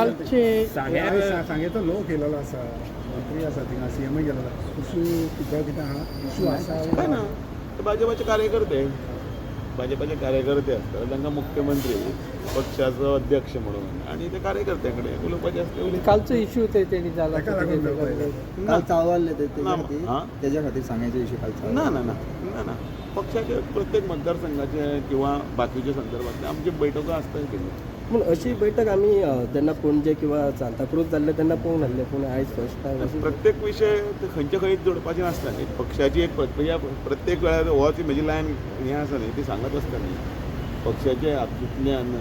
कालचे सांगेचो लोक येयलेलो आसा, मंत्री आसा, थिंगा सीएमय गेलेलो आसा. इशू तुका कितें आहा, इशू आसा? काय ना, ते भाजपाचे कार्यकर्ते, भाजपाचे कार्यकर्ते आसतात, तांकां मुख्यमंत्री पक्षाचो अध्यक्ष म्हणून आनी ते कार्यकर्त्यां कडेन उलोवपाचें आसता, उलयतात. कालचो इश्यू ते तेणी जाला. ताका लागून मेळपाक काल चाळवल्ले ते ना, तेज्या खातीर. हा? तेज्या खातीर सांगायचे इशू काल चाळवल्ले. ना ना ना ना ना, पक्षाचे प्रत्येक मतदारसंघाचे किंवा बाकीच्या संदर्भातले आमची बैठको आसतात केल्ली. पूण अशी बैठक आमी जेन्ना पणजे किंवा सांताक्रूज जाल्ले तेन्ना पळोवंक नासले, पूण आयज फर्स्ट टायम अशी. प्रत्येक विशय ते खंयचे खंय जोडपाचे नासता न्ही. पक्षाची एक प्रक्रिया प्रत्येक वेळार होच म्हजी लायन हें आसा न्ही, ती सांगत आसता न्ही. पक्षाचे हातूंतल्यान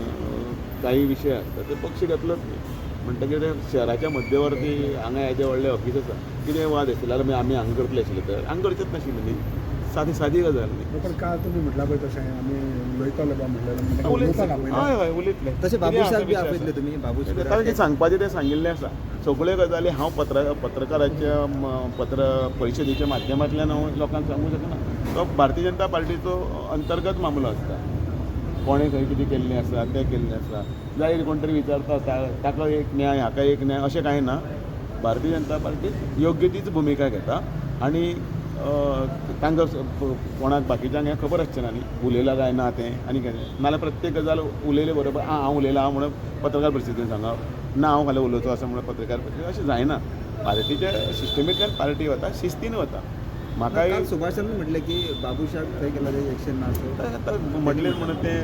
काही विशय आसता ते पक्ष घेतलोच न्ही. म्हणटकीर ते शहराच्या मध्यवर्ती हांगा येदे व्हडलें ऑफीस आसा, कितें वाद आशिल्ले जाल्यार मागीर आमी हांगा करतले आशिल्ले, तर हांगा करचेच नाशिल्ले न्ही. सादी सादी गजाल न्ही. पण काल तुमी म्हटलां पळय तशें आमी उलयतले बा म्हटलें, उलोवपाक हय आपयलें. हय, उलयतले. तशें कितें आसा बाबूशाक बी विशय आसा. आपयतले तुमी? बाबूश ताणें जें सांगपाचें तें सांगिल्लें आसा. सगळ्यो गजाली हांव पत्रकाराच्या पत्र परिशदेच्या माध्यमांतल्यान हांव लोकांक सांगूंक शकना. तो भारतीय जनता पार्टीचो अंतर्गत मामलो आसता. कोणें खंय कितें केल्लें आसा, तें केल्लें आसा, जाल्यार कोण तरी विचारता ताका एक न्याय, हाका एक न्याय, अशें कांय ना. भारतीय जनता पार्टी योग्य तीच भुमिका घेता आनी तांकां कोणाक बाकीच्यांक हें खबर आसचें ना न्ही, उलयलां काय ना तें आनी कितें. नाल्यार प्रत्येक गजाल उलयले बरोबर आं हांव उलयलां हांव म्हणून पत्रकार परिशदेन सांगप ना, हांव फाल्यां उलोवचो आसा म्हणून पत्रकार परिशदेन, अशें जायना. पार्टीच्या सिस्टमींतल्यान पार्टी वता, शिस्तीन वता. म्हाकाय काल सुभाषान म्हटलें की बाबूशाक थंय गेला ते एक्शन ना असो. आतां म्हटलें म्हणून तें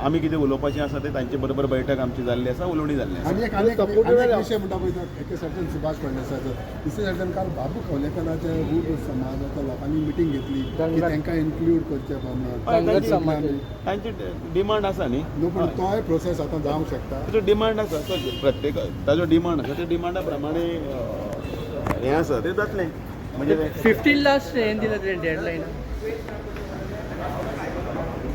आमी कितें उलोवपाचें आसा तें तांचे बरोबर बैठक आमची जाल्ली आसा, उलोवणी जाल्ली आसा. आनी एक आनी एक आनी एक विशय म्हणटा पळय, तो एके सायडच्यान सुभाष फळदेसायचो, दुसरे सायडच्यान काल बाबू खवलेकराचे रूप समाजाच्या लोकांनी मिटींग घेतली की तांकां इन्क्लूड करचें बा म्हणून. हय, धनगर समाज. तांची डिमांड आसा न्ही. न्हू, पूण तोय प्रोसेस आतां जावंक शकता. ताजो डिमांड आसा, तो प्रत्येक ताजो डिमांड आसा, त्या डिमांडा प्रमाणे हें आसा तें जातलें. म्हणजे 15 लास्ट हें दिला तेणें डेडलायन.